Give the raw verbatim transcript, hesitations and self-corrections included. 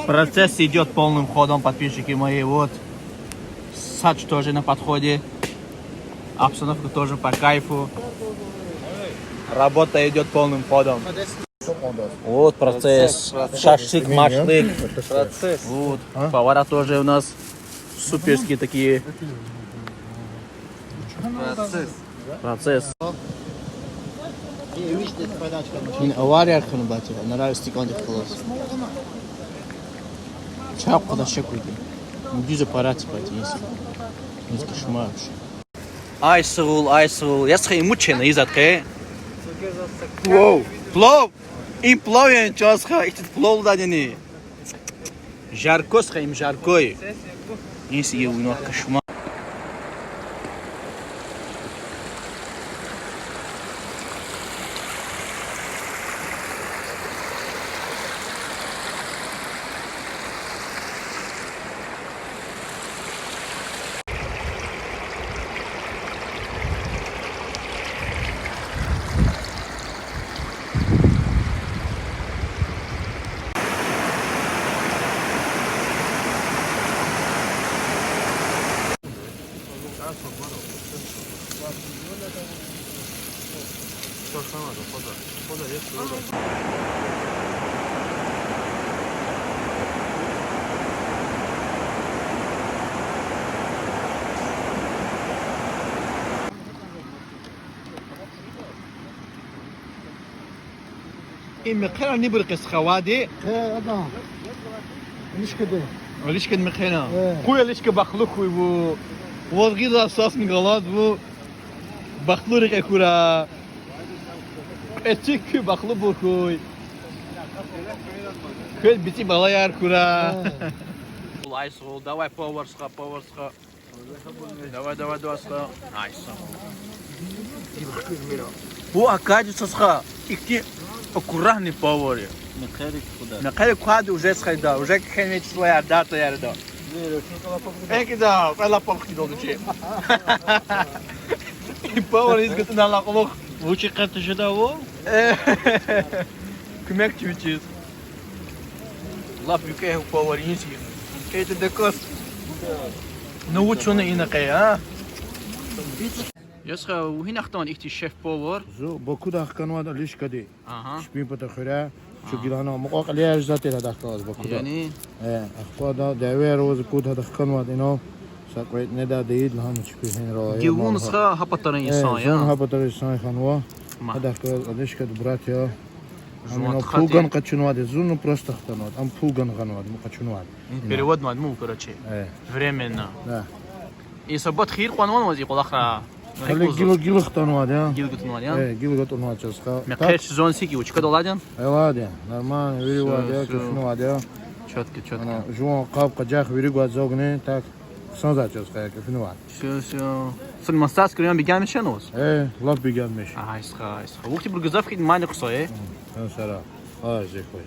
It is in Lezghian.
Процесс идёт полным ходом, подписчики мои. Вот. Сач тоже на подходе. Обстановка тоже по кайфу. Работа идёт полным ходом. Вот процесс. Процесс, процесс. Шашлык, машлык. Процесс. Вот. А? Повара тоже у нас суперские такие. Процесс. Процесс. Ин авария хьана бати, нара стакандихъ галаз. Чай къведа шакуди. Дуьз аппарат бати, инс. Инс кошмар вообще. Ай, сагъул, ай, сагъул. Я схе, им мучена изат къе. Плов. Плов. Им плов я, чаз ха, ихтит плов дадини. Жаркость, ха, им жаркой. Инс ев, ну, кошмар. И мехъерани буркъес хавади. Э, ада. Лишкади. Лишкади мехъерани. Э. Къуй лишка бахлу хьуй ву. Ваз гъида сасни галаз ву. Бахлу рекье хьура. Эцик куь бахлу бур хьуй. Квез бицӀи балаяр хьура. Э. Лайс гъул, давай повар сха, повар сха. Давай, давай, давай, сха. Айса. Ву акади цацха, ихьтин аккуратный повар я. Мехъерик куда? Мехъерик квади уже схайда, уже кхьенвай числояр, датаяр да. Экида, кьве лапа хъийидалда чи. И повар из гатӀунал акьулухъ. Вучи къе тежеда ву? Э. Куьмекчи вичиз. Лап викӀегь повар я зи. КӀетӀи дакӀас. Ну, вуч авуна ина къе, а? Я сха, ву гьина хтан ихьтин шеф-повар? Зун Бакуда хканвайди, Алишкади. Ага. Шпин пата хуьряй. Чу гила гьана мукьва-кьилияр жезвай тир гьадахъ галаз Бакуда. Яни? Э, ахпа ада дявеяр аваз акуд гьада хканвайди ина. Са кьве недадайид лагьана чпи гьинра. Гила вун сха гьа патарин инсан я? Э, зун гьа патарин инсан хьанва. Ма. Гьадахъ галаз Алишкади брат я. Ам ина пул гана къачунвайди, зун просто хтанвайди, ам пул гана гъанвайди, ам къачунвайди. Ина переводнавайди ман, короче. Э. Временно. Да. И са бат хийир кьванвани ваз и кӀвалахра? Гила, гила хтанвайди я. Гила гатунвайди я? Э, гила гатунвайди чаз ха. Мехъер сезон сикӀи вучкадал алайди я? Алайди я. Нормально, виривайди я, кефнавайди я. Чётко, чётко. Ана, жуван къаб-къажах вири гваз зогни, так. Хъсанзавай чаз ха, кефнавай. Всё, всё. Сен мастерскийра бегенмиш яни ваз? Э, лап бегенмиш. Ай сха, ай сха. Вахтунда гзаф хьи, мани хъсан я. М, сан сара. Ай, зихуй.